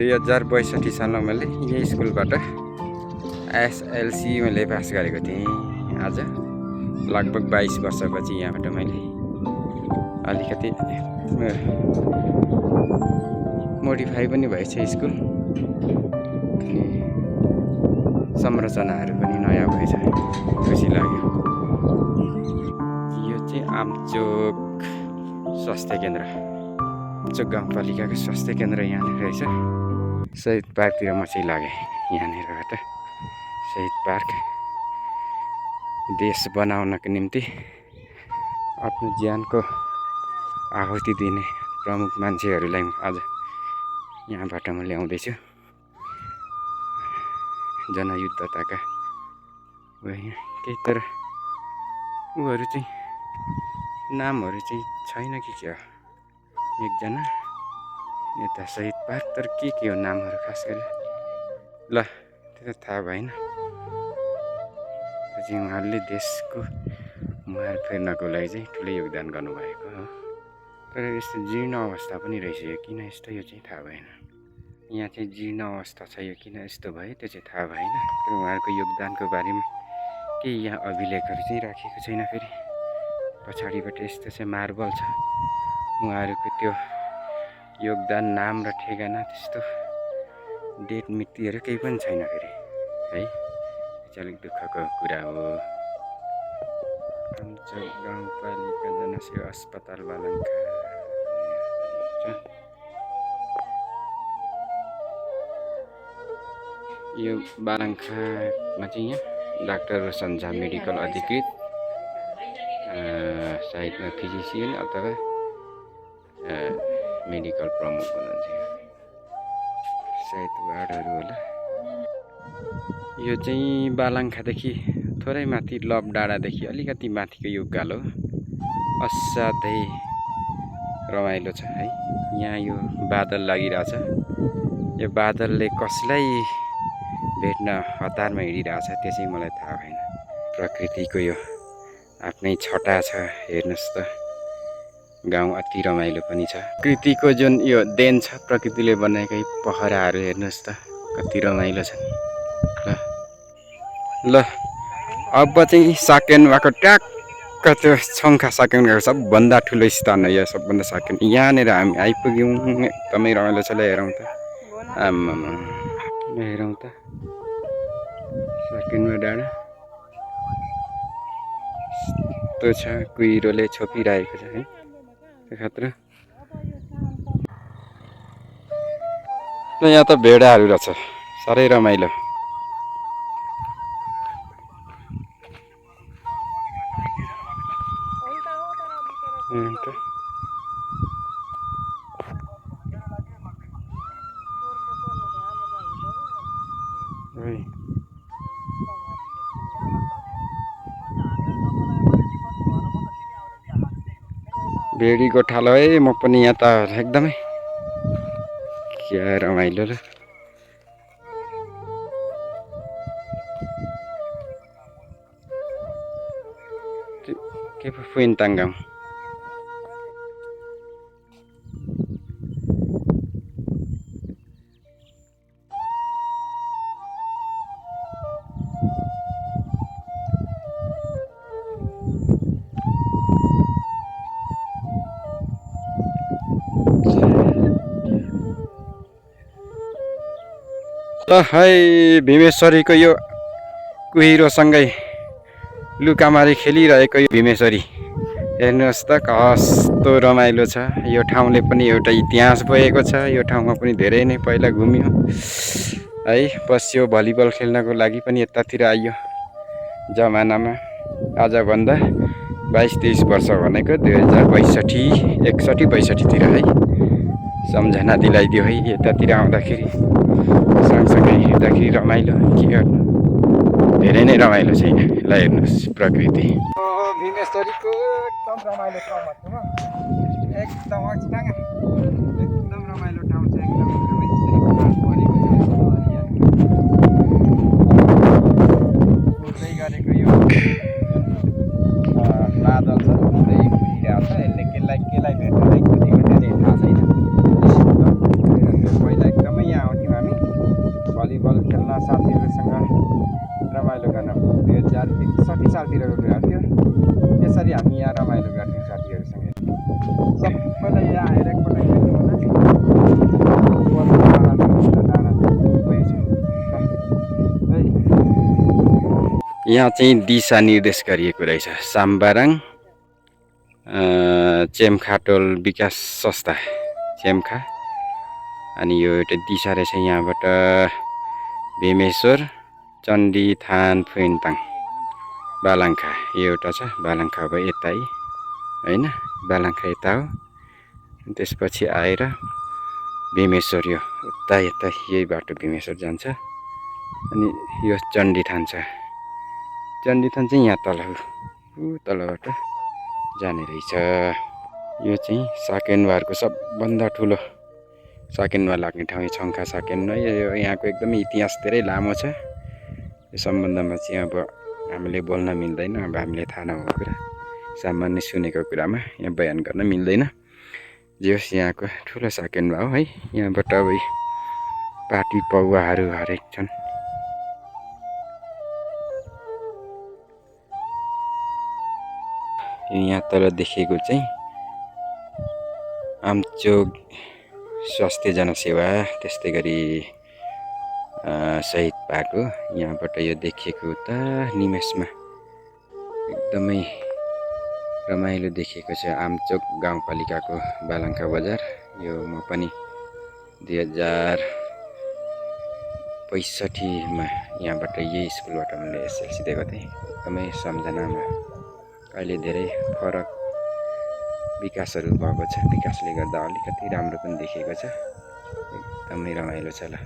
2062 सालमा मैले यही स्कुलबाट एसएलसी मैले पास गरेको थिएँ। आज लगभग 22 वर्षपछि यहाँबाट मैले अलिकति मोडिफाई पनि भएछ स्कुल, संरचनाहरू पनि नयाँ भएछ, खुसी लाग्यो। यो चाहिँ आमचोक स्वास्थ्य केन्द्र, आमचोक गाउँपालिकाको स्वास्थ्य केन्द्र यहाँनिर रहेछ। शहीद पार्कतिर म चाहिँ लागेँ। यहाँनिरबाट शहीद पार्क देश बनाउनको निम्ति आफ्नो ज्यानको आहुति दिने प्रमुख मान्छेहरूलाई आज यहाँबाट म ल्याउँदैछु। जनयुद्धताका केही तर उहरू चाहिँ नामहरू चाहिँ छैन कि के हो। एकजना नेता शहीद पार्क, तर के हो नामहरू खास गरी ल त्यो त थाहा भएन। चाहिँ उहाँहरूले देशको मुहार फेर्नको लागि चाहिँ ठुलो योगदान गर्नुभएको हो। तर यस्तो जीर्ण अवस्था पनि रहेछ, यो किन यस्तो, यो चाहिँ थाहा भएन। यहाँ चाहिँ जीर्ण अवस्था छ, यो किन यस्तो भयो त्यो चाहिँ थाहा भएन। तर उहाँहरूको योगदानको बारेमा केही यहाँ अभिलेखहरू चाहिँ राखेको छैन। फेरि पछाडिबाट यस्तो चाहिँ मार्बल छ, उहाँहरूको त्यो योगदान, नाम र ठेगाना, त्यस्तो डेट मितिहरू केही पनि छैन फेरि है। चाहिँ अलिक दुःखको कुरा हो। आमचोक गाउँपालिका जनसेवा अस्पताल बालङ्खा। यो बालङ्खामा चाहिँ यहाँ डाक्टर रोशन झा मेडिकल अधिकृत, सायद फिजिसियन अथवा मेडिकल प्रमुख हुनुहुन्छ। सायद वार्डहरू होला। यो चाहिँ बालङ्खादेखि थोरै माथि लभ डाँडादेखि अलिकति माथिको यो उकालो असाध्यै रमाइलो छ है। यहाँ यो बादल लागिरहेछ, यो बादलले कसलाई भेट्न हतारमा हिँडिरहेछ त्यो चाहिँ मलाई थाहा भएन। प्रकृतिको यो आफ्नै छटा छ, हेर्नुहोस् त। गाउँ अति रमाइलो पनि छ। प्रकृतिको जुन यो देन छ, प्रकृतिले बनाएकै पहराहरू हेर्नुहोस् त कति रमाइलो छन्। ल अब चाहिँ साकेन्वाको ट्याक्क त्यो छङ्खा साकेन्वाको सबभन्दा ठुलो स्थान हो यो, सबभन्दा साकेन। यहाँनिर हामी आइपुग्यौँ, एकदमै रमाइलो छ। ल हेरौँ त, आम्मामा हेरौँ त साकेन्वा डाँडा यस्तो छ, कुहिरोले छोपिरहेको छ है, त्यो खतरा। ल यहाँ त भेडाहरू रहेछ, साह्रै रमाइलो। भेडी गोठालो है। म पनि यहाँ त एकदमै क्या रमाइलो र। के पो फुइनताङ गाउँ। ल है, भीमेश्वरीको यो कुहिरोसँगै लुकामारी खेलिरहेको यो भीमेश्वरी हेर्नुहोस् त कस्तो रमाइलो छ। यो ठाउँले पनि एउटा इतिहास बोकेको छ। यो ठाउँमा पनि धेरै नै पहिला घुम्यो है, बस्यो। भलिबल खेल्नको लागि पनि यतातिर आइयो जमानामा। आजभन्दा 22-23 वर्ष भनेको 2062, 61-62तिर है। सम्झना दिलाइदियो है यतातिर आउँदाखेरि, सँगसँगै हेर्दाखेरि रमाइलो के गर्नु, धेरै नै रमाइलो छ यहाँ। ल हेर्नुहोस् प्रकृति। भीमेश्वरीको एकदम रमाइलो ठाउँ भन्छ, एकदम एकदम रमाइलो ठाउँ छ। एकदम उड्दै गरेको यो बादल छ, उड्दै उडिरहेको छ। यसले केलाई भेट्दै कुदियो भने थाहा छैन। पहिला एकदमै यहाँ साथीहरूसँग रमाइलो गर्न 2061 सालतिरको कुरा थियो। त्यसरी हामी यहाँ रमाइलो गर्थ्यौँ साथीहरूसँग। सबैलाई यहाँ आएर एकपल्ट हेर्नु होला। यहाँ चाहिँ दिशा निर्देश गरिएको रहेछ। साम्बाराङ चेम्खाटोल विकास संस्था चेम्खा। अनि यो एउटा दिशा रहेछ। यहाँबाट भीमेश्वर चण्डीथान फुइन्ताङ बालाङ्खा यो एउटा छ। बालाङ्खा अब यतै होइन, बालाङ्खा यता हो। त्यसपछि आएर भीमेश्वर यो उता यता यही बाटो भीमेश्वर जान्छ। अनि यो चण्डीथान छ। चण्डीथान चाहिँ यहाँ तल हो, ऊ तलबाट जाने रहेछ। यो चाहिँ साकेनवारको सबभन्दा ठुलो साकेन्वा लाग्ने ठाउँ छङ्खा साकेन्वा। यो यहाँको एकदमै इतिहास धेरै लामो छ। यो सम्बन्धमा चाहिँ अब हामीले बोल्न मिल्दैन। अब हामीले थाहा नभएको कुरा, सामान्य सुनेको कुरामा यहाँ बयान गर्न मिल्दैन। जे होस् यहाँको ठुलो साकेन्वा हो है। यहाँबाट अब पाटी पौवाहरू हरेक छन्। यहाँ तल देखेको चाहिँ आमचोक स्वास्थ्य जनसेवा, त्यस्तै गरी शहीद पार्क हो। यहाँबाट यो देखिएको उता निमेषमा एकदमै रमाइलो देखिएको छ आमचोक गाउँपालिकाको बालाङ्खा बजार। यो म पनि 2065मा यहाँबाट यही स्कुलबाट मैले एसएलसी दिएको थिएँ। एकदमै सम्झनामा अहिले धेरै फरक विकासहरू भएको छ। विकासले गर्दा अलिकति राम्रो पनि देखिएको छ। एकदमै रमाइलो छ। ल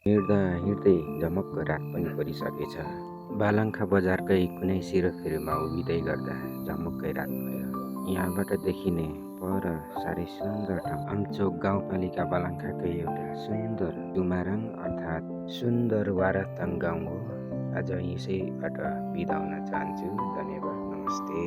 हिँड्दा हिँड्दै झमक्क रात पनि परिसकेछ। बालाङ्खा बजारकै कुनै सिरोफेरोमा उभिँदै गर्दा झमक्कै रात भयो। यहाँबाट देखिने पर साह्रै सुन्दर ठाउँ आमचोक गाउँपालिका बालाङ्खाकै एउटा सुन्दर डुमाराङ अर्थात् सुन्दर वाराताङ गाउँ हो। आज यसैबाट बिदा हुन चाहन्छु। धन्यवाद, नमस्ते।